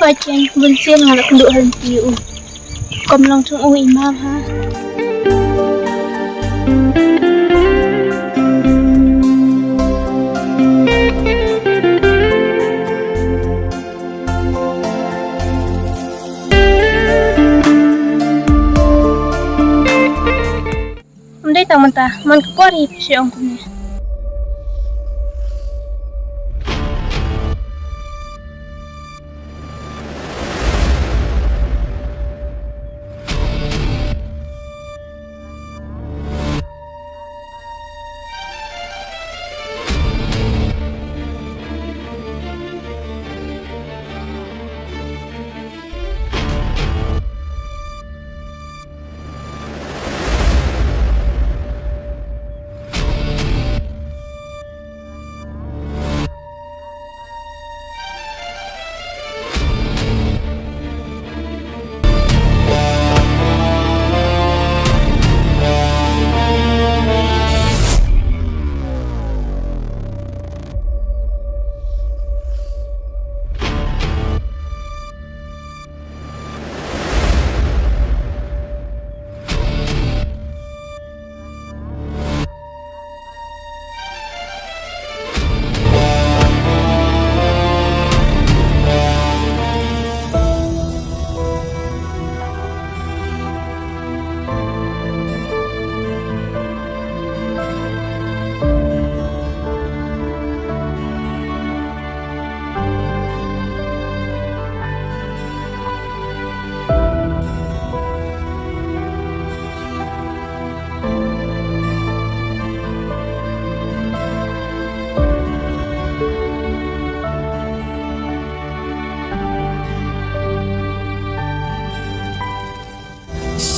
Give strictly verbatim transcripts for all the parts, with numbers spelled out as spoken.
Peit, bun sien nga la kynduh ha lynti u. Kam long jong u i map ha. Ym dei tang mynta, man ka por hi phi shu ong kumne.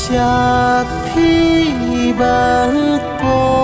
Sha phi ban poi.